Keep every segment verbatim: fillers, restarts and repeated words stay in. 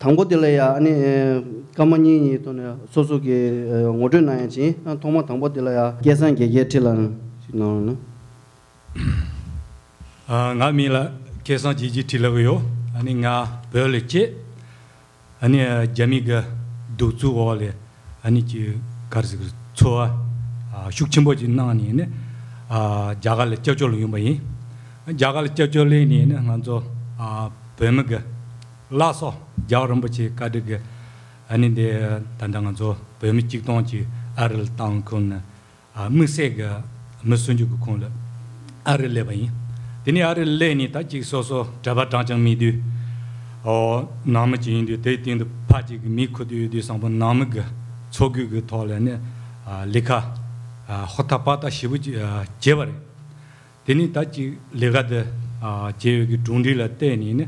དང་པོ་དེ་ལ་ཡ་ཨ་ནི་སྐར་མ་གཉིས་གཉིས་ཐོག་ནས་སོ་སོ་གི་ངོ་སྤྲོད་གནང་ཡ་ཅིང་ཐོག་མ་དང་པོ་དེ་ལ་ཡ་སྐལ་བཟང་དགེ་རྒྱལ་ཁྲི་ལ་ཞིག་གནང་རོགས་གནང་། ང་མིང་ལ་སྐལ་བཟང་དགེ་རྒྱལ་ཁྲི་ལབ་ཀྱི་ཡོད། ཨ་ནི་ང་བོད་ལ་སྐྱེས། ཨ་ནི་རྒྱ་མི་གི་གདུག་རྩུབ་འོག་ལས་ཨ་ནི་ཅིག་ག་རེ་ཟེར་གི་འཚོ་བ་ཤུགས་ཆེན་པོ་ཅིག་གནང་ནས་ནི་རྒྱ་གར་ལ་སྐྱབས་བཅོལ་ལ་ཡོང་པ་ཡིན། རྒྱ་གར་ལ་སྐྱབས་བཅོལ་སླེབས་ནས་ནི་ང་ཚོ་བོད་མི་གི་བླ་སྲོག་རྒྱལ་བ་རིན་པོ་ཆེའི་བཀའ་དྲིན་གྱིས་ཨ་ནི་འདི་ད་ལྟ་ང་ཚོ་བོད་མི་གཅིག་སྟོང་ཅིག་ཨ་རི་ལ་བཏང་ཁུལ་ནས། དམིགས་བསལ་གྱི་མི་སུམ་ཅུ་གི་ཁོངས་ལ་ཨ་རི་སླེབས་པ་ཡིན། དེ་ནས་ཨ་རི་སླེབས་ནས་ད་ཅིག་སོ་སོ་གྲྭ་པ་གྲངས་ཀྱང་མེད་དུས། ཨོ་ནང་མི་ཅིག་ཡིན་དུས་དེའི་སྟེང་དུ་ཕ་གཅིག་གི་མི་ཁུ་དུས་ཡོད་དུས་བསམ་པ་ནང་མི་གི་འཚོ་གོས་ཀྱི་ཐོག་ལ་ནི་ལས་ཀ་ཧོ་ཐ་པ་ཐ་ཞེ་པོ་ཅིག་བྱས་པ་རེད། དེ་ནས་ད་ཅིག་ལས་ཀ་དེ་བྱས་ཡོད་ཀྱི་གྲུབ་འབྲས་ལ་བལྟས་ནས་ནི།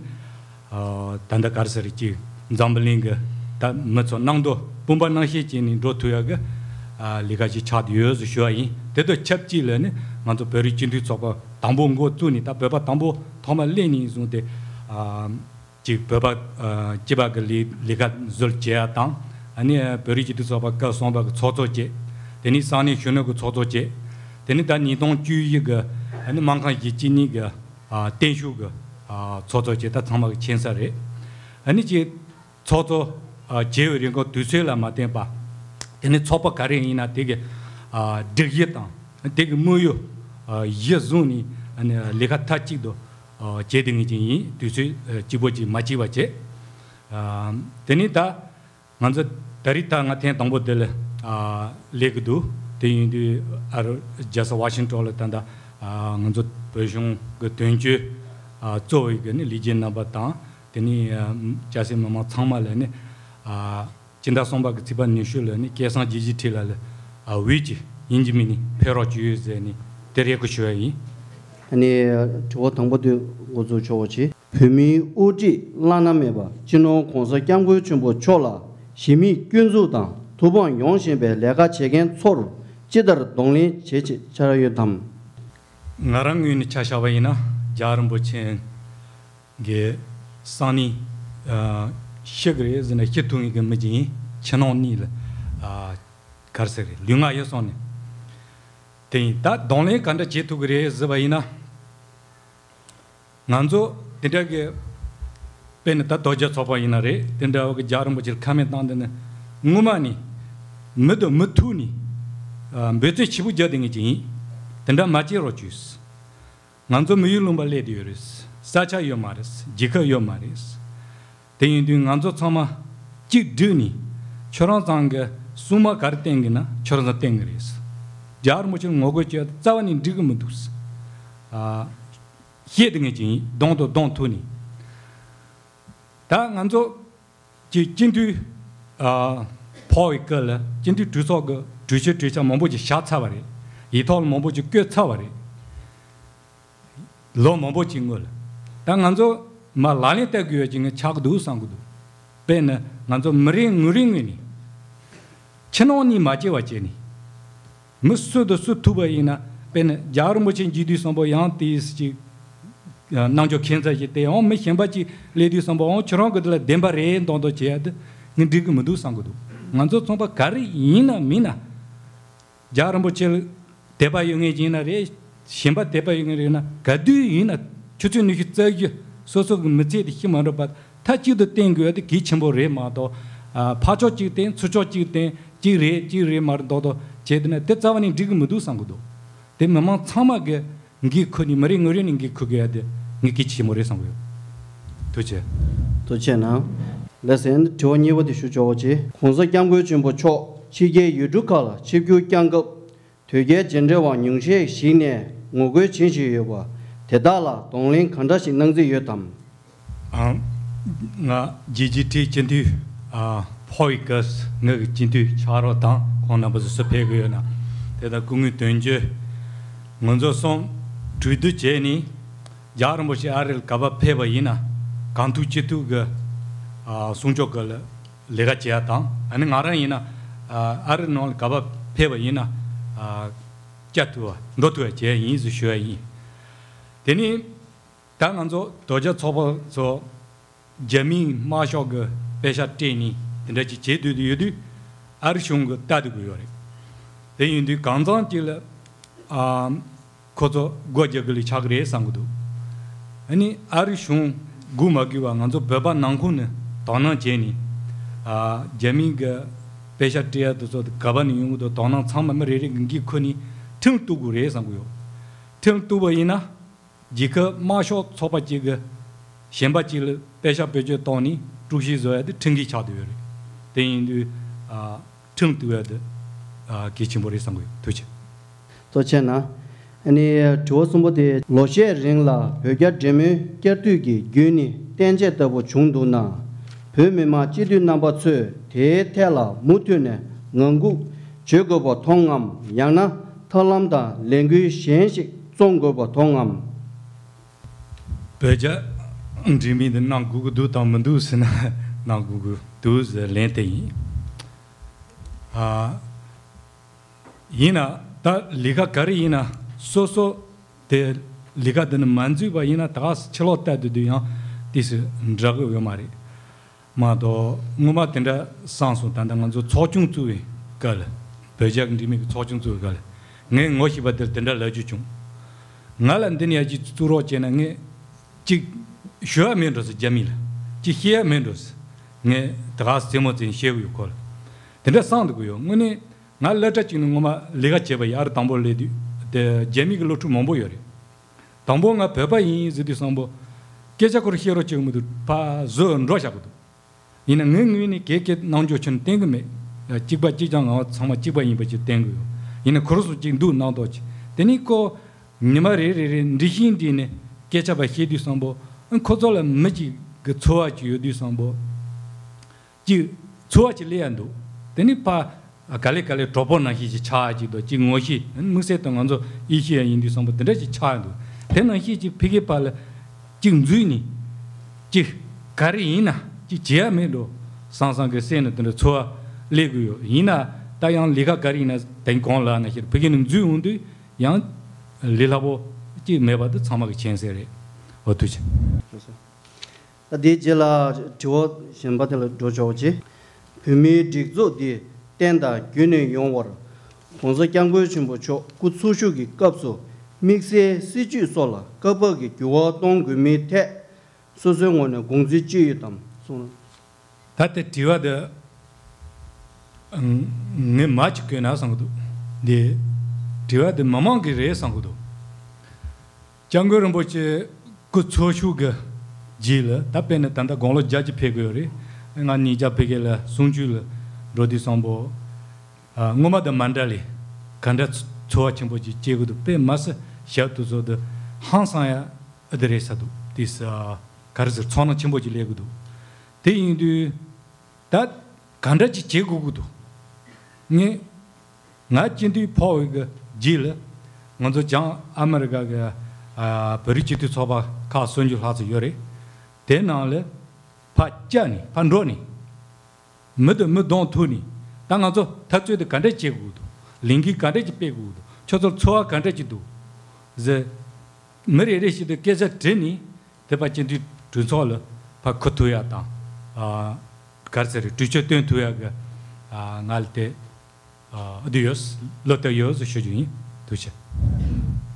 ད་ལྟ་ག་རེ་ཟེར་ཅིག་འཛམ་བུ་གླིང་གི་ད་མི་ཚོ་སྣང་དོ་སྤུན་པ་སྣང་ཤས་ཅན་ནས་འགྲོ་ཐུབ་ཡག་གི་ལས་ཀ་ཞིག་ཆགས་བསྡད་ཡོད་ཟེར་ཞུ་བ་ཡིན། དེ་དང་ཆབས་ཅིག་ལ་ནི་ང་ཚོ་བོད་རིགས་སྤྱི་མཐུན་ཚོགས་པ་དང་པོ་འགོ་བཙུགས་ནས་ད་བོད་པ་དང་པོ་ཐོག་མ་སླེབས་ནས་བཟུང་སྟེ། ཅིག་བོད་པ་སྐྱིད་པ་གི་ལས་ལས་ཀ་ཟུར་བྱེད་ཡ་དང་། ཨ་ནི་བོད་རིགས་སྤྱི་མཐུན་ཚོགས་པ་སྐབས་གསུམ་པ་གི་ཚོགས་གཙོ་བྱས། དེ་ནས་ས་གནས་གཞོན་ནུ་གི་ཚོགས་གཙོ་བྱས། དེ་ནས་ད་ཉིས་སྟོང་བཅུ་བཞི་གི་ཨ་ནི་སྨར་ཁམས་གཞིས་བྱེས་གཉིས་ཀྱི་བརྟན་བཞུགས་ཀྱི་ཚོགས་གཙོ་བྱས། ད་ཚང་མ་གི་མཁྱེན་གསལ་རེད། ཨ་ནི་ཅིག་ཚོགས་གཙོ་བྱས་པའི་རིང་གི་དུས་ཚོད་ལ་མ་བརྟེན་པ། དེ་ནས་ཚོགས་པ་ག་རེ་ཡིན་ན་དེ་གི་སྒྲིག་གཞི་དང་དེ་གི་དམིགས་ཡུལ་གཞི་བཟུང་ནས་ཨ་ནི་ལས་ཀ་མཐའ་གཅིག་ཏུ་བྱས་བསྡད་མཁན་ཅིག་ཡིན། དུས་ཚོད་གཅིག་པོ་ཅིག་མ་གཅིག་པ་བྱས། དེ་ནས་ད་ང་ཚོ་ད་རེས་ད་ང་ཐེངས་དང་པོ་དེ་ལ་སླེབས་ཀྱི་འདུག་དེ་ཡིན་དུས་ཨ་རི་རྒྱལ་ས་ཝ་ཤིང་ཊོན་ལ་ད་ལྟ་ང་ཚོ་བོད་གཞུང་གི་དོན་གཅོད་གཙོ་བོ་གི་ནི་ལས་བྱེད་རྣམ་པ་དང་། དེ་ནས་སྐྱ་སེར་མི་མང་ཚང་མ་ལ་ནི་སྤྱི་ཟླ་གསུམ་པ་གི་ཚེས་པ་ཉི་ཤུ་ལ་ནི་སྐལ་བཟང་དགེ་རྒྱལ་ཁྲི་ལ་ལ་འོས་ཀྱི་ཡིན་གཅིག་མིན་གཉིས་ཕེབས་རོགས་བྱོས་ཟེར་ནས་དེ་རེ་སྐུལ་ཞུ་བ་ཡིན། ཨ་ནི་དྲི་བ་དང་པོ་དེ་འགོ་འཛུགས་ཆོག་པ་བྱེད། བོད་མིའི་དབུ་ཁྲིད་བླ་ན་མེད་པ་སྤྱི་ནོར་༸གོང་ས་༸སྐྱབས་མགོན་ཆེན་པོ་མཆོག་ལ་གཞི་མེད་སྐྱོན་འཛུགས་དང་ཐུགས་ཕམ་ཡོང་བཞིན་པའི་ལས་ཀ་བྱེད་མཁན་ཚོར་ཅི་ལྟར་གདོང་ལེན་བྱེད་ཆེད་འཆར་ཡོད་དམ། ང་རང་ངོས་ནས་ཆ་བཞག་པ་ཡིན་ན་རྒྱལ་བ་རིན་པོ་ཆེ་གི་གསང་གནས་ཤི་གི་རེད་ཟེར་ན་ཤི་ཐུབ་ངེས་ཀྱི་མི་ཅིག་ཡིན། ཕྱི་ནང་གཉིས་ལ་ག་རེ་ཟེར་རེད། ལུས་ངག་ཡིད་གསུམ་ནས། དེ་ཡིན་ད་གདོང་ལེན་ག་འདྲ་བྱེད་ཐུབ་ཀྱི་རེད་ཟེར་བ་ཡིན་ན། ང་ཚོ་དེ་འདྲ་གི་དཔེར་ན་ད་རྡོ་རྗེ་ཚོགས་པ་ཡིན་ན་རེད། དེ་འདྲ་བ་གི་རྒྱལ་བ་རིན་པོ་ཆེར་ཁ་མེད་བཏང་དེ་ནི་སྔོན་མ་ནས་མི་དང་མི་ཐུག་ནས་འབད་བརྩོན་ཆེ་པོ་རྒྱག་དེ་ངེས་ཀྱི་ཡིན། དེ་འདྲ་མ་བྱེད་རོགས་བྱོས། ང་ཚོ་མི་ཡུལ་ལུང་པ་སླེབས་དུ་ཡོད་རེད། ས་ཆ་ཡོད་མ་རེད། རྒྱལ་ཁབ་ཡོད་མ་རེད། དེ་ཡིན་དུས་ང་ཚོ་ཚང་མ་གཅིག་བསྒྲིལ་ནས་ཁྱོད་རང་ཚང་གི་སྲུང་མ་ག་རེ་བསྟེན་གི་ན་ཁྱོད་རང་ཚང་བསྟེན་གི་རེད། རྒྱལ་བ་རིན་པོ་ཆེར་ངོ་རྒོལ་བྱས་རྩ་བ་ནས་འགྲིག་གི་མི་འདུག་ཨ། བཤད་དེ་ངེས་ཀྱི་ཡིན། གདོང་དང་གདོང་ཐུག་ནས། ད་ང་ཚོ་གི་སྤྱི་འཐུས་ཨ་ཕོག་པའི་སྐབས་ལ་སྤྱི་འཐུས་གྲོས་ཚོགས་ཀྱི་གྲོས་ཆོད་གྲོས་འཆར་མང་པོ་ཅིག་བཞག་ཚར་བ་རེད། ཡིག་ཐོག་ལ་མང་པོ་ཅིག་བཀོད་ཚར་བ་རེད། ལོ་མང་པོ་ཅིག་སྔོན་ལ། ད་ང་ཚོ་མར་ལག་ལེན་བསྟར་དགོས་ཡོད་ཅིག་ངས་ཆགས་ཀྱི་འདུག་བསམ་གྱི་འདུག་དཔེར་ན་ང་ཚོ་མི་རེ་ངོ་རེ་ངོས་ནས་ཕྱི་ནང་གཉིས་མ་བརྗེ་བ་བྱས་ནས། མི་སུ་དང་སུ་ཐུག་པ་ཡིན་ན་དཔེར་ན་རྒྱལ་བ་རིན་པོ་ཆེ་མཇལ་དུས་བསམ་པ་ཡང་དེ་ཅིག་རྣམ་འགྱུར་ཁྱད་མཚར་ཞིག་སྟེ་འོང་། མི་གཞན་པ་ཅིག་སླེབས་དུས་བསམ་པ་འོང་ཁྱོད་རང་གི་དེ་ལ་བདེན་པ་རེད་མདོག་མདོག་བྱེད་ཡ་དེ་ངས་འགྲིག་གི་མི་འདུག་བསམ་གི་འདུག་ང་ཚོ་ཚོང་པ་ག་རེ་ཡིན་ན་མིན་ན་རྒྱལ་བ་རིན་པོ་ཆེ་ལ་དད་པ་ཡོད་མཁན་ཡིན་ན་རེད། གཞན་པ་དད་པ་ཡོད་མཁན་རེད་ན་ག་དུས་ཡིན་ན་ཆུ་ཚོད་ཉི་ཤུ་རྩ་བཞི་སོ་སོ་གི་མི་ཚེ་དེ་ཤི་མ་འགྲོ་བར་མཐའ་གཅིག་ཏུ་བསྟེན་དགོས་ཡ་དེ་གལ་ཆེན་པོ་རེད་མ་གཏོགས། ཕར་ཕྱོགས་གཅིག་བསྟེན་ཚུར་ཕྱོགས་གཅིག་བསྟེན་གཅིག་རེད་གཅིག་རེད་མ་རེད་མདོག་མདོག་བྱས་དེ་ན་དེ་རྩ་བ་ནས་འགྲིག་གི་མི་འདུག་བསམ་གི་འདུག་དེ་མི་མང་ཚང་མ་གི་འགན་ཁུར་ནས་མི་རེ་ངོ་རེ་ནས་འགན་ཁུར་དགོས་ཡ་དེ་ངས་གལ་ཆེན་པོ་རེད་བསམ་གི་ཡོད། ཐུགས་རྗེ་ཆེ། ཐུགས་རྗེ་ཆེ་གནང་། ལགས་སོ། དྲི་བ་གཉིས་པ་དེ་ཞུ་ཆོག་པ་བྱེད། ༸གོང་ས་༸སྐྱབས་མགོན་ཆེན་པོ་མཆོག་ཕྱི་རྒྱལ་ཡུལ་གྲུ་ཁག་ལ་ཆིབས་བསྒྱུར་བསྐྱངས་སྐབས། དོལ་རྒྱལ་རྗེས་འབྲེལ་བ་ཉུང་ཤས་ཤིག་ནས་ངོ་རྒོལ་བྱེད་བཞིན་ཡོད་པ་དེ་དག་ལ་གདོང་ལེན་ག་འདྲ་ཞིག་གནང་རྩིས་ཡོད་དམ། ང་རྒྱལ་སྤྱིའི་ཁྲིའི་སྤྱི་འཐུས་ཕོ་ཡི་ཀ་ངའི་སྤྱི་འཐུས་ཕྱག་རོགས་དང་ཁོང་རྣམ་པ་ཚོ་སུ་ཕེབས་ཀྱི་ཡོད་ན། དེ་དང་སྐུ་ངོ་དོན་གཅོད་ང་ཚོ་གསུམ་གྲོས་བསྡུར་བྱས་ནས་རྒྱལ་བ་རིན་པོ་ཆེ་ཨ་རི་ལ་ག་པར་ཕེབས་པ་ཡིན་ན་གང་ཐུབ་ཅི་ཐུབ་ཀྱི་སྲུང་སྐྱོབ་ཀྱི་ལས་ཀ་བྱེད་ཡ་དང་། ཨ་ནི་ང་རང་ཡིན་ན་ཨ་རི་ནང་ལ་ག་པར་ཕེབས་པ་ཡིན་ན་སྐྱབས་ཐུབ་པ་འགྲོ་ཐུབ་པ་བྱས་ཡིན་ཟེར་ཞུ་ཡ་ཡིན། དེ་ནི། ད་ང་ཚོ་དོལ་རྒྱལ་ཚོགས་པ་ཚོ་རྒྱ་མིའི་དམར་ཤོག་གི་ པེ་ཤག་སྤྲད་ནས་དེ་འདྲ་ཅིག་བྱེད་སྡོད་དུ་ཡོད་དུས། ཨ་རི་གཞུང་གིས་ལྟ་སྡོད་ཀྱི་ཡོད་རེད། དེ་ཡིན་དུས་གང་འཚམ་ཅིག་ལ་ཨ་ཁོ་ཚོ་སྒོ་རྒྱག་གི་ལས་ཆགས་ཀྱི་རེད་བསམ་གྱི་འདུག་ཨ་ནི་ཨ་རི་གཞུང་སྒུག་མ་དགོས་པར་ང་ཚོ་བོད་པ་ནང་ཁུལ་ནས་དོ་སྣང་བྱས་ནས། ཨ་རྒྱ་མི་གི་པེ་ཤག་སྤྲད་ཡ་དེ་ཚོ་ག་པ་ནས་ཡོང་གི་འདུག་དོ་སྣང་ཚང་མ་མི་རེ་རེ་གི་འགན་ཁུར་ནས་ཁྲིམས་གཏུག་དགོས་རེད་བསམ་གྱི་ཡོད། ཁྲིམས་གཏུག་པ་ཡིན་ན། རྒྱལ་ཁབ་དམར་ཤོག་ཚོགས་པ་གཅིག་གིས་གཞན་པ་གཅིག་ལ་པེ་ཤག་བེད་སྤྱོད་བཏང་ནས་དཀྲུག་ཤིང་བཟོ་ཡ་དེ་ཁྲིམས་འགལ་ཆགས་བསྡད་ཡོད་རེད། དེ་ཡིན་དུས་ཨ་ཁྲིམས་གཏུག་ཡ་དེ་ཨ་གལ་ཆེན་པོ་རེད་བསམ་གྱི་ཡོད། ཐུགས་རྗེ་ཆེ། ཐུགས་རྗེ་གནང་། ཨ་ནི་དྲི་བ་གསུམ་པོ་དེ། ལོ་ཤས་རིང་ལ་བོད་རྒྱ་འབྲེལ་མོལ་བསྐྱར་མཐུད་ཀྱི་བརྒྱུད་ནས་བསྟན་བཅོས་ལྟ་བུ་བྱུང་འདུག་ན། བོད་མི་མང་སྤྱི་འཐུས་རྣམ་པ་ཚོས་དེའི་ཐད་ལ་མུ་མཐུད་ནས་ངང་སྒུག་བྱེད་དགོས་པ་མཐོང་ངམ། ཡང་ན་ཐབས་ལམ་དང་ལས་འགུལ་གཞན་ཞིག་རྩོམ་དགོས་པ་མཐོང་ངམ། བོད་རྒྱ་འབྲེལ་མོལ་འདི་གནང་དགོས་ཀྱི་འདུག་དང་མི་འདུག་ཟེར་ན། གནང་དགོས་ཀྱི་འདུག་ཟེར་ལན་དེ་ཡིན། ཨ། ཡིན་ན་ད་ལས་ཀ་ག་རེ་ཡིན་ན་སོ་སོ་དེ་ལས་ཀ་འདི་ནི་མ་འཛུལ་བ་ཡིན་ན། ད་ཕྱི་ལོགས་ལྟ་དུས་དུས་ཡང་དེ་སུ་འདྲ་གི་ཡོད་མ་རེད། མ་གཏོགས་སྔོན་མ་དེ་འདྲ་བསམ་སོང་། ད་ལྟ་ང་ཚོ་ཚོགས་ཆུང་བཙུགས་པའི་སྐབས་ལ། བོད་རྒྱ་གི་འབྲེལ་མོལ་གྱི་ཚོགས་ཆུང་བཙུགས་པའི་སྐབས་ལ། ངས་ངོ་ཤེས་པ་དེར་དེ་འདྲ་ལབ་རྒྱུ་བྱུང་། ང་ལ་འདི་ནས་ཡར་ཅིག་བཙུགས་རོགས་བྱས་ན། ངས་ཅིག་ཞུ་ཡ་མེད་འགྲོ་ཟེར། རྒྱ་མི་ལ་ཅིག་བཤད་ཡ་མེད་འགྲོ་ཟེར། ངས་ད་ག་སེ་རྩེད་མོ་རྩེ་ནས་བཤད་གི་ཡོད་ཁོ་ལ། དེ་འདྲ་བསམ་འདུག་གི་ཡོད། དངོས་གནས་ང་སློབ་གྲྭ་གཅིག་ནས་སྔོན་མ་ལས་ཀ་བྱས་པ་ཡིན། ཨ་རི་དང་པོ་སླེབས་དུས་དེ་རྒྱ་མི་གི་སློབ་ཕྲུག་མང་པོ་ཡོད་རེད། དང་པོ་ང་བོད་པ་ཡིན་ཟེར་དུས་ཙམ་པོ་སྐད་ཆ་ཁོ་རང་བཤད་རོགས་བྱེད་གི་མི་འདུག་ཕར་བཟོས་འགྲོ་བཞག་གི་འདུག་ཡིན་ན་ངའི་ངོས་ནས་གལ་གལ་གནང་རྒྱུ་ཁྱོན་ནས་བསྟན་གི་མེད། གཅིག་པ་གཅིག་རྐྱང་། ང་ཚང་མ་གཅིག་པ་ཡིན་པ་ཅིག་བསྟན་གི་ཡོད། ཡིན་ན་ཁོ་རང་ཚོ་གཅིག་འདུག་གནང་རོགས་བྱེད། དེ་ནས་ཁོ་ཉི་མ་རེ་རེ་རེ་འདྲི་ཤིང་འདྲི་ནས་སྐད་ཆ་ཕར་བཤད་དུས་ཙམ་པོ། ཨ་ཁོ་ཚོ་ལ་མི་གཅིག་གི་ཚོར་བ་ཅིག་ཡོད་དུས་ཙམ་པོ། ཅིག་ཚོར་བ་ཅིག་སླེབས་ཡ་འདུག་དེ་ནི་ཕར་ག་ལེ་ག་ལེ་གྲོགས་པོ་ནང་བཞིན་ཅིག་ཆགས་ཡ་ཅིག་འདུག་ཅིག་ངོ་ཤེས། དམིགས་བསལ་དུ་ང་ཚོ་ཨེ་ཤེ་ཡ་ཡིན་དུས་ཙམ་པོ་དེ་འདྲ་ཅིག་ཆགས་ཡ་འདུག་དེ་ནང་བཞིན་ཅིག་ཕ་གིའི་བར་ལ་ཅིག་འཛུལ་ནས། ཅིག་ག་རེ་ཡིན་ན་ཅིག་བྱེད་ཡ་མེད་འགྲོ་བསམ་བསམ་གི་སེམས་ནང་དེ་འདྲ་ཚོར་བ་སླེབས་གི་ཡོད། ཡིན་ན་ད་ཡང་ལས་ཀ་ག་རེ་ཡིན་ན་དེང་གོང་ལ་ནང་བཞིན་ཕ་གི་ནས་འཛུལ་འོང་དུས་ཡང་ལས་སླ་པོ་ཅིག་མེད་པ་དེ་ཚང་མ་གི་མཁྱེན་གསལ་རེད། འོ་ཐུགས་རྗེ་ཆེ། ད་དེའི་རྗེས་ལ་དྲི་བ་གཞན་པ་དེ་ལ་འགྲོ་ཆོག་ཅིང་། བོད་མིའི་སྒྲིག་འཛུགས་འདི་བརྟན་དང་རྒྱུན་གནས་ཡོང་བར་༸གོང་ས་༸སྐྱབས་མགོན་ཆེན་པོ་མཆོག་སྐུ་འཚོ་བཞུགས་ཀྱི་སྐབས་སུ་དམིགས་བསལ་སྲིད་བྱུས་སོགས་ལ་སྐབས་བབ་ཀྱི་འགྱུར་བ་གཏོང་དགོས་མིན་ཐད་སོ་སོའི་ངོས་ནས་དགོངས་ཚུལ་ཅི་ཡོད་དམ་གསུངས། ད་ལྟའི་དྲི་བ་འདི་ངས་མར་ཅིག་བཀོད་ན་བསམ་གྱི་འདུག་འདི་དྲི་བ་འདི་མི་མང་གི་རེད་བསམ་གྱི་འདུག་སྐྱབས་མགོན་རིན་པོ་ཆེ་སྐུ་འཚོ་བཞུགས་ཀྱི་རྗེས་ལ། ད་དཔེར་ན་ད་ལྟ་དགུང་ལོ་བརྒྱད་ཅུ་ཕེབས་ཀྱི་ཡོད་རེད། ང་ཉིས་བརྒྱ་ཕ་གི་ལ་གསུམ་བཅུ་ལ་འགྲོ་དུས་ཙམ་པོ། ཨ་སྔོན་མ་དང་མ་འདྲ་ལས་ག་འདྲ་ཚོར་བ་ཆེན་པོ་ཅིག་སྐྱེ་གི་འདུག་དཔེ་མི་སྲིད་ཞབས་ཏོག་ཚོ་འདི་ཧང་སང་ཡ་ཨ་འདི་རེད་ས་འདུག་དེ་ས་ག་རེ་ཟེར། ཚོར་སྣང་ཆེན་པོ་ཅིག་སླེབས་གི་འདུག་དེ་ཡིན་དུས། ད་ག་འདྲ་ཅིག་བྱེད་དགོས་ཀྱི་འདུག་ངས་ང་སྤྱི་འཐུས་ཕོག་པའི་གི་རྗེས་ལ་ང་ཚོ་བྱང་ཨ་མི་རི་ཀ་གི་ཨ་བོད་རིགས་སྤྱི་མཐུན་ཚོགས་པ་ཁག་སུམ་ཅུ་ལྷག་ཙམ་ཡོད་རེད། དེ་ནང་ལ་ཕར་བཅར་ནས་ཕར་འགྲོ་ནས་མི་དང་མི་གདོང་ཐུག་ནས། ད་ང་ཚོ་འཐབ་རྩོད་དེ་ག་འདྲ་བྱེད་དགོས་ཀྱི་འདུག་ལས་འགུལ་ག་འདྲ་ཅིག་སྤེལ་དགོས་ཀྱི་འདུག་ཁྱོད་ཚོར་ཚོར་བ་ག་འདྲ་ཅིག་འདུག་ཟེར། མི་རེ་རེ་བཞིན་དུ་སྐད་ཆ་དྲིས་ནས་དེ་ཕར་སྤྱི་འཐུས་གྲོས་ཚོགས་ལ་ཕར་འཁུར་ཐུབ་ཡ་དང་། ཨ་ག་རེ་ཟེར། གྲོས་ཆོད་བཏོན་ཐུབ་ཡ་གི་ཨ་ང་ལ་དེ་ཨ་འདི་ཡོད། བློ་གཏད་ཡོད་ཟེར་ཞུ་རྒྱུ་ཡིན། ཐུགས་རྗེ་ཆེ།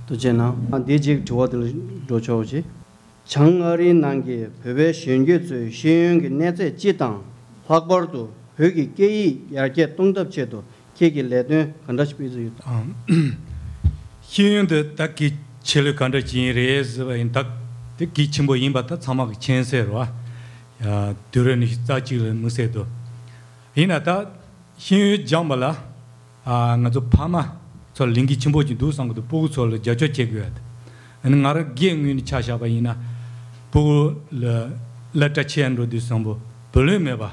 ཐུགས་རྗེ་གནང་། ཨ་འདིའི་རྗེས་དྲི་བ་དེ་ལ་འགྲོ་ཆོག་ཅིག་བྱང་ཨ་རིའི་ནང་གི་བོད་པའི་གཞོན་སྐྱེས་ཚོའི་ཤེས་ཡོན་གྱི་གནས་ཚད་སྤྱི་དང་། ལྷག་པར་དུ་བོད་ཀྱི་སྐད་ཡིག་ཡར་རྒྱས་གཏོང་ཐབས་ཆེད་དུ་ཁྱེད་ཀྱིས་ལས་དོན་ག་འདྲ་ཞིག་སྤེལ་གྱི་ཡོད་དམ། ཤེས་ཡོན་དེ་ད་གལ་ཆེ་ལོས་ག་འདྲ་ཅིག་ཡིན་རེད་ཟེར་བ་ཡིན་ད། དེ་གལ་ཆེན་པོ་ཡིན་པ་ད་ཚང་མ་གི་མཁྱེན་གསལ་རེད་བ། ཡ་དུས་རབས་ཉི་ཤུ་རྩ་གཅིག་ལ་དམིགས་བསལ་དུ། ཡིན་ན་ད་ཤེས་ཡོན་སྦྱངས་པ་ལ། ཨ་ང་ཚོ་ཕ་མ་ཚོ་ལ་ལས་འགན་ཆེན་པོ་ཅིག་འདུག་བསམ་གྱི་འདུག་སྤུ་གུ་ཚོ་ལ་རྒྱབ་སྐྱོར་བྱེད་དགོས་ཡ་དེ། ཨ་ནི་ང་རང་སྒེར་ངོས་ནས་ཆ་བཞག་པ་ཡིན་ན། སྤུ་གུ་ལ་སློབ་གྲྭ་ཆེ་ཡ་འགྲོ་དུས་ཙམ་པོ་བུ་ལོན་མེད་པ་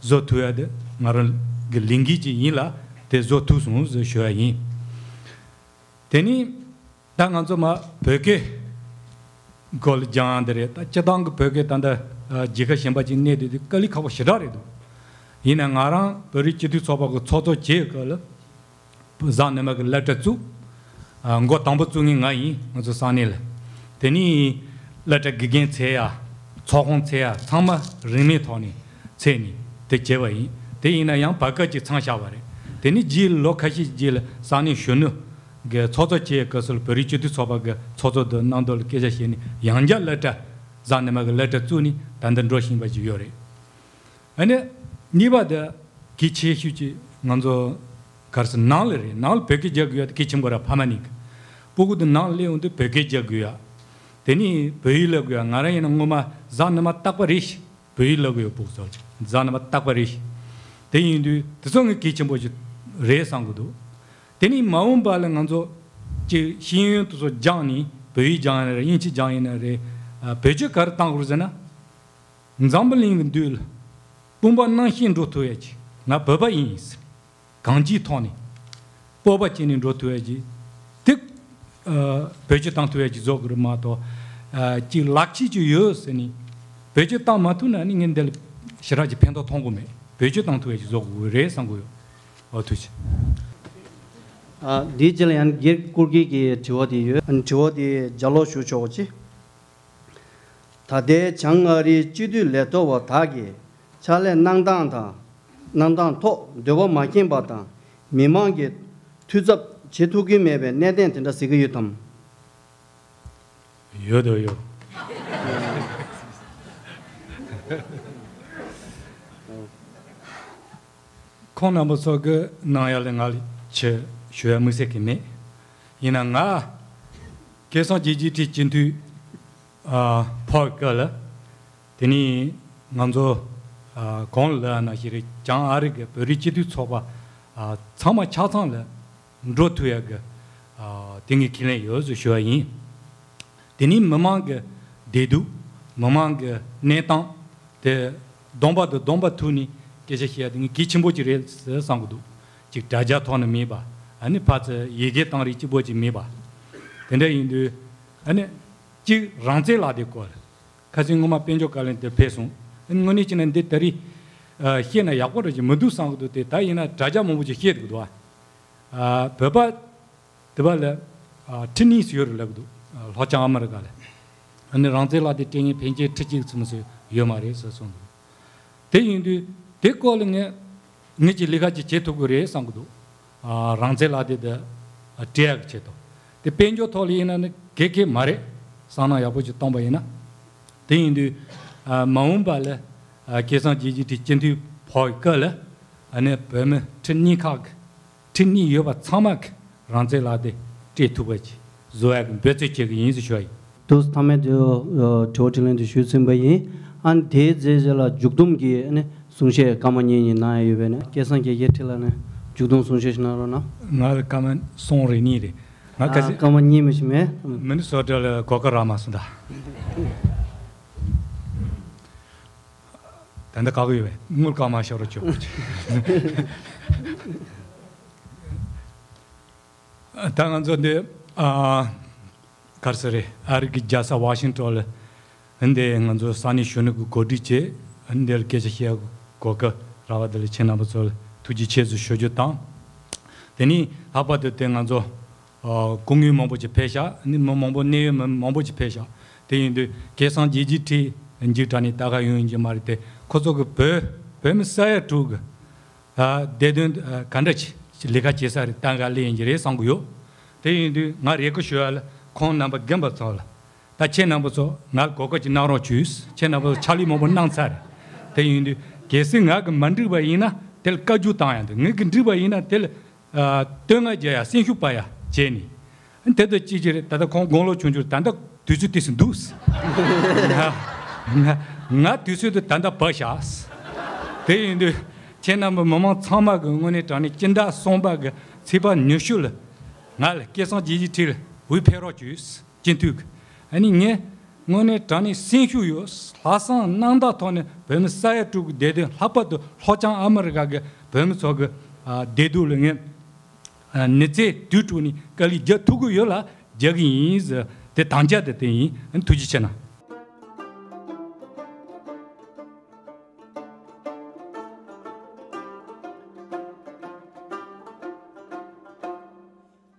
བཟོ་ཐུབ་ཡ་དེ་ང་རང་གི་ལས་འགན་ཅིག་ཡིན་ལ། དེ་བཟོ་ཐུབ་སོང་ཟེར་ཞུ་ཡ་ཡིན། དེ་ནི་ད་ང་ཚོ་མ་བོད་སྐད་སྐོར་ལ་སྦྱང་ཡ་འདི་རེད། ད་སྤྱིར་བཏང་གི་བོད་སྐད་ད་ལྟ་ཨ་རྒྱལ་ཁབ་གཞན་པ་ཅིག་གནས་དུས་དེ་དཀའ་ལས་ཁག་པོ་ཞེ་དྲག་རེད་འདུག་ཡིན་ན་ང་རང་བོད་རིགས་སྤྱི་མཐུན་ཚོགས་པ་གི་ཚོགས་གཙོ་བྱེད་སྐབས་ལ། བཟང་ནི་མ་གི་སློབ་གྲྭ་བཙུགས། ཨ་འགོ་དང་པོ་བཙུགས་མཁན་ང་ཡིན། ང་ཚོ་ས་གནས་ལ། དེ་ནས་སློབ་གྲྭ་དགེ་རྒན་འཚོལ་ཡ། ཚོགས་ཁང་འཚོལ་ཡ། ཚང་མ་རིན་མེད་ཐོག་ནས་ ཚད་ནས་དེ་བྱས་པ་ཡིན། དེ་ཡིན་ན་ཡང་བར་སྐབས་ཀྱི་མཚམས་བཞག་པ་རེད། དེ་ནས་རྗེས་ལོ་ཁ་ཤས་རྗེས་ལ་ས་གནས་གཞོན་ནུ་གི་ཚོགས་གཙོ་བྱས་སྐབས་སུ་ལ་བོད་རིགས་སྤྱི་མཐུན་ཚོགས་པ་གི་ཚོགས་གཙོ་དུ་གནང་དོ་ལ་སྐད་ཆ་བཤད་ནས་ཡང་བསྐྱར་སློབ་གྲྭ་གཟའ་ཉི་མ་གི་སློབ་གྲྭ་བཙུགས་ནས་ད་ལྟ་འགྲོ་བཞིན་པ་ཞིག་ཡོད་རེད། ཨ་ནི་གཉིས་པ་དེ་གལ་ཆེ་ཤོས་ཀྱི་ང་ཚོ་ག་རེ་ཟེར་ནང་ལ་རེད། ནང་ལ་བོད་སྐད་རྒྱག་དགོས་ཡ་དེ་གལ་ཆེན་པོ་ར། ཕ་མ་གཉིས་ཀྱི་སྤུ་གུ་དེ་ནང་ལ་སླེབས་འོང་དུས་བོད་སྐད་རྒྱག་དགོས་ཡ། དེ་ནས་བོད་ཡིག་བསླབ་དགོས་ཡ། ང་རང་ཡིན་ན་སྔོན་མ་གཟའ་ཉི་མ་རྟག་པ་རེ་བཞིན་བོད་ཡིག་བསླབ་གི་ཡོད། སྤུ་གུ་ཚོ་ལ་གཟའ་ཉི་མ་རྟག་པ་རེ་བཞིན། དེ་ཡིན་དུས་དེ་ཚོ་ངས་གལ་ཆེན་པོ་ཞིག་རེད་བསམ་གི་འདུག་དེ་ནས་མ་འོངས་པ་ལ་ང་ཚོ་ཅིག་ཤེས་ཡོན་དེ་ཚོ་སྦྱངས་ནས་བོད་ཡིག་སྦྱངས་ཡིན་ན་རེད། དབྱིན་ཇི་སྦྱངས་ཡིན་ན་རེད། ཨ། བེད་སྤྱོད་ག་རེ་བཏང་དགོས་ཟེར་ན། འཛམ་བུ་གླིང་གི་མདུན་ལ་དཔུང་པ་གནམ་བཞིན་འགྲོ་ཐུབ་ཡ་ཅིག་ང་བོད་པ་ཡིན་ཟེར། གང་ཅིའི་ཐོག་ནས་སྤོབས་པ་བྱས་ནས་འགྲོ་ཐུབ་ཡ་ཅིག་དེ། ཨ། བེད་སྤྱོད་བཏང་ཐུབ་ཡ་ཅིག་བཟོ་དགོས་རེད་མ་གཏོགས། ཨ། ཅིག་ལག་ཁྱེར་ཅིག་ཡོད་ཟེར་ནས་བེད་སྤྱོད་བཏང་མ་ཐུབ་ན་ནི་ངས་འདི་ལ་ཞེ་དྲག་ཅིག་ཕན་ཐོགས་མཐོང་གི་མེད། བེད་སྤྱོད་བཏང་ཐུབ་ཡ་ཅིག་བཟོ་དགོས་རེད་བསམ་གི་ཡོད། ཨོ། ཐུགས་རྗེ་ཆེ། ཨ། འདིའི་རྗེས་ལ་ཡང་སྒེར་སྐུར་སྐྱེལ་གྱི་དྲི་བ་དེ་ཡོད། ཨ། དྲི་བ་དེ་ལྗགས་ཀློག་ཞུ་ཆོག་གོ་ཅི། ད་ལྟའི་བྱང་ཨ་རིའི་སྤྱི་འཐུས་ལས་ཐོག་པ་དག་གིས་ཕྱག་ལས་གནང་སྟངས་དང་། གནང་སྟངས་ཐོག་འདོད་པ་མ་ཁེངས་པ་དང་མི་མང་གི་འཐུས་ཚབ་བྱེད་ཐུབ་ཀྱི་མེད་པའི་གནད་དོན་དེ་འདྲ་གཟིགས་ཀྱི་ཡོད་དམ། ཡོད་དོ་ཡོད། ཁོང་རྣམ་པ་ཚོ་གི་གནང་ཡ་ལ་ང་ལ་ཆེ་ཞུ་ཡ་དམིགས་བསལ་གྱི་མེད། ཡིན་ན་ང་སྐལ་བཟང་རྒྱལ་གཅེས་ཁྲི་སྤྱི་འཐུས། ཨ། ཕོག་སྐབས་ལ། དེ་ནས་ང་ཚོ། ཨ། གོང་ལ་ལབ་ནང་བཞིན་རེད། བྱང་ཨ་རི་གི་བོད་རིགས་སྤྱི་མཐུན་ཚོགས་པ། ཨ། ཚང་མ་ཆ་ཚང་ལ་འགྲོ་ཐུབ་ཡ་གི། ཨ། དེ་ངས་ཁས་ལེན་ཡོད་ཟེར་ཞུ་བ་ཡིན། དེ་ནས་མི་མང་གི་བདེ་སྡུག་མི་མང་གི་གནས་སྟངས་དེ་བསྡོམས་པ་དང་བསྡོམས་པ་ཐུག་ནས་སྐད་ཆ་བཤད་ཡ་དེ་ངས་གལ་ཆེན་པོ་ཅིག་རེད་ཟེར་བསམ་གི་འདུག་ཅིག་དྲ་རྒྱ་ཐོག་ནས་མེད་པ། ཨ་ནི་ཕར་ཚུར་ཡི་གེ་བཏང་རིགས་གཅིག་པོ་ཅིག་མེད་པ། དེ་འདྲ་ཡིན་དུས་ཨ་ནི་གཅིག་རང་བཙན་ལག་དེབ་སྐོར་ལ། ཁ་སང་སྔོན་མ་དཔལ་འབྱོར་བཀའ་བློན་དེ་ཕེབས་སོང་། ཨ་ནི་དངོས་གནས་བྱས་ན་འདི་ད་རེས། ཨ། བཤད་ན་ཡག་པོ་རེད་ཅེས་མི་འདུག་བསམ་གི་འདུག་དེ་ད་ཡིན་ན་དྲ་རྒྱ་མང་པོ་ཅིག་བཤད་འདུག་གི་འདུག་ཨ། བོད་པ་དེ་བ་ལ། ཨ། ཁྲི་གཉིས་སུ་ཡོད་རེད་ལབ་གི་འདུག་ཨ། ལྷོ་བྱང་ཨ་མི་རི་ཀ་ལ། ཨ་ནི་རང་བཙན་ལག་དེབ་སྤྲད་མཁན་ཕལ་ཆེར་ཁྲི་གཅིག་ཙམ་སུ་ཡོད་མ་རེད་ཟེར་གསུངས་འདུག་དེ་ཡིན་དུས་དེ་སྐོར་ལ་ངས་ངེད་ཀྱིས་ལས་ཀ་ཅིག་བྱེད་ཐུབ་ཀྱི་རེད་བསམ་གྱི་འདུག་ཨ། རང་བཙན་ལག་དེབ་དེ་སྤྲད་ཡག་གི་ཆེད་དུ། དེ་དཔལ་འབྱོར་ཐོག་ལ་ཡིན་ན་ནི་གལ་གལ་མ་རེད། བསམ་བློ་ཡག་པོ་ཅིག་བཏང་པ་ཡིན་ན། དེ་ཡིན་དུས། ཨ། མ་འོངས་པ་ལ། ཨ། སྐལ་བཟང་རྒྱལ་གཅེས་ཁྲི་སྤྱི་འཐུས་ཕོག་སྐབས་ལ། ཨ་ནི་བོད་མི་ཁྲི་གཉིས་ཁག་གི་ཁྲི་གཉིས་ཡོད་པ་ཚང་མ་གི་རང་བཙན་ལག་དེབ་སྤྲད་ཐུབ་པ་ཅིག་བཟོ་ཡག་གི་འབད་བརྩོན་བྱེད་ཀྱི་ཡིན་ཟེར་ཞུ་བ་ཡིན། དུས་མཐའ་མའི་དུས། ཨ། དྲི་བ་དྲིས་ལན་དུ་ཞུས་ཟིན་པ་ཡིན། ཨ་ནི་དེའི་རྗེས་ལ་མཇུག་བསྡོམས་ཀྱི་ཨ་ནི་གསུང་བཤད་སྐར་མ་གཉིས་གཉིས་གནང་ཡ་ཡོད་པས་ནས། སྐལ་བཟང་རྒྱལ་གཅེས་ཁྲི་ལགས་ནས་མཇུག་བསྡོམས་གསུང་བཤད་ཞིག་གནང་རོགས་གནང་། ང་ལ་སྐར་མ་གསུམ་རེ་གཉིས་རེད། ང་ཁ། ཨ། སང་སྐར་མ་གཉིས་མི་ཞིག་མེད། མི་ནི་སོ་ཊ་ལ་གོ་སྐབས་རག་མ་སོང་ད། ད་ལྟ་བཀག་གི་ཡོད་པས། དངུལ་བཀག་མ་ཤོར་རོགས་བྱོས། ད་ང་ཚོ་འདི། ཨ། ག་རེ་ཟེར་རེད། ཨ་རི་གི་རྒྱལ་ས་ཝ་ཤིང་ཊོན་ལ། འདི་ང་ཚོ་ས་གནས་གཞོན་ནུ་གི་གོ་སྒྲིག་བྱས། འདིར་སྐད་ཆ་བཤད་གོ་སྐབས་རག་པ་འདི་ལ་ཁྱེད་རྣམ་པ་ཚོ་ལ་ཐུགས་རྗེ་ཆེ་ཟེར་ཞུ་རྒྱུ་དང་། དེ་ནས་ལྷག་པར་དུ་དེ་ང་ཚོ། ཨ། སྐུ་ངོ་མང་པོ་ཅིག་ཕེབས་ཤག་ནི་མི་མང་པོ། གནད་ཡོད་མི་མང་པོ་ཅིག་ཕེབས་ཤག་དེ་ཡིན་དུས་སྐལ་བཟང་རྒྱལ་གཅེས་ཁྲི་མཇུག་དྲངས་ནས་ད་ག་ཡོང་ཡིན་གྱི་མ་རེད་དེ། ཁོ་ཚོ་གི་བོད་བོད་མི་ས་ཡ་དྲུག་གི། ཨ། བདེ་དོན། ཨ། ག་འདྲ་ཅིག་ལས་ཀ་བྱེད་ས་རེད། ད་ག་སླེབས་ཡིན་གྱི་རེད་བསམ་གྱི་ཡོད། དེ་ཡིན་དུས་ང་རེ་སྐུལ་ཞུ་ཡ་ལ་ཁོང་རྣམ་པ་རྒན་པ་ཚོ་ལ། ད་ཁྱེད་རྣམ་པ་ཚོ་ང་ལ་གོ་སྐབས་ཅིག་གནང་རོགས་བྱོས། ཁྱེད་རྣམ་པ་ཚོ་ཕྱག་ལས་མང་པོ་གནང་ཚར་རེད། དེ་ཡིན་དུས་གལ་སྲིད་ང་གིས་མ་འགྲིག་པ་ཡིན་ན་དེ་ལ་བཀའ་བཀྱོན་བཏང་ཡ་འདུག་ངས་གིས་འགྲིག་པ་ཡིན་ན་དེ་ལ། ཨ། བསྟོད་བསྔགས་རྒྱག་ཡ། སེམས་ཤུགས་སྤར་ཡ་བྱས་ནས། དེ་ལྟར་ཅི་ཅི་རེད། ད་ལྟ་ཁོང་དགུང་ལོ་ཆུང་ཆུང་རེད། ད་ལྟ་དུས་ཚོད་དེ་སུ་འདུག་ང་ང་དུས་ཚོད་དེ་ད་ལྟ་བབས་ཤག་དེ་ཡིན་དུས་ཁྱེད་རྣམ་པ་མི་མང་ཚང་མ་གི་དངོས་གནས་དྲང་གནས་སྤྱི་ཟླ་གསུམ་པ་གི་ཚེས་པ་ཉི་ཤུ་ལ་ང་ལ་སྐལ་བཟང་རྒྱལ་གཅེས་ཁྲི་ལ་འོས་འཕེན་རོགས་བྱོས། སྤྱི་འཐུས་ཀྱི། ཨ་ནི་ངས་དངོས་གནས་དྲང་གནས་སེམས་ཤུགས་ཡོད། ལྷག་བསམ་རྣམ་དག་ཐོག་ནས་བོད་མི་ས་ཡ་དྲུག་གི་བདེ་དོན། ལྷག་པར་དུ་ལྷོ་བྱང་ཨ་མི་རི་ཀ་གི་བོད་མི་ཚོ་གི། ཨ། བདེ་སྡུག་ལ་ངས། ཨ། མི་ཚེ་དུས་དྲུག་ནས་དཀའ་ལས་རྒྱག་ཐུབ་ཀྱི་ཡོད་ལ་རྒྱག་གི་ཡིན་ཟེར། དེ་དམ་བཅའ་དེ་དེ་ཡིན། ཨ་ནི་ཐུགས་རྗེ་ཆེ་གནང་།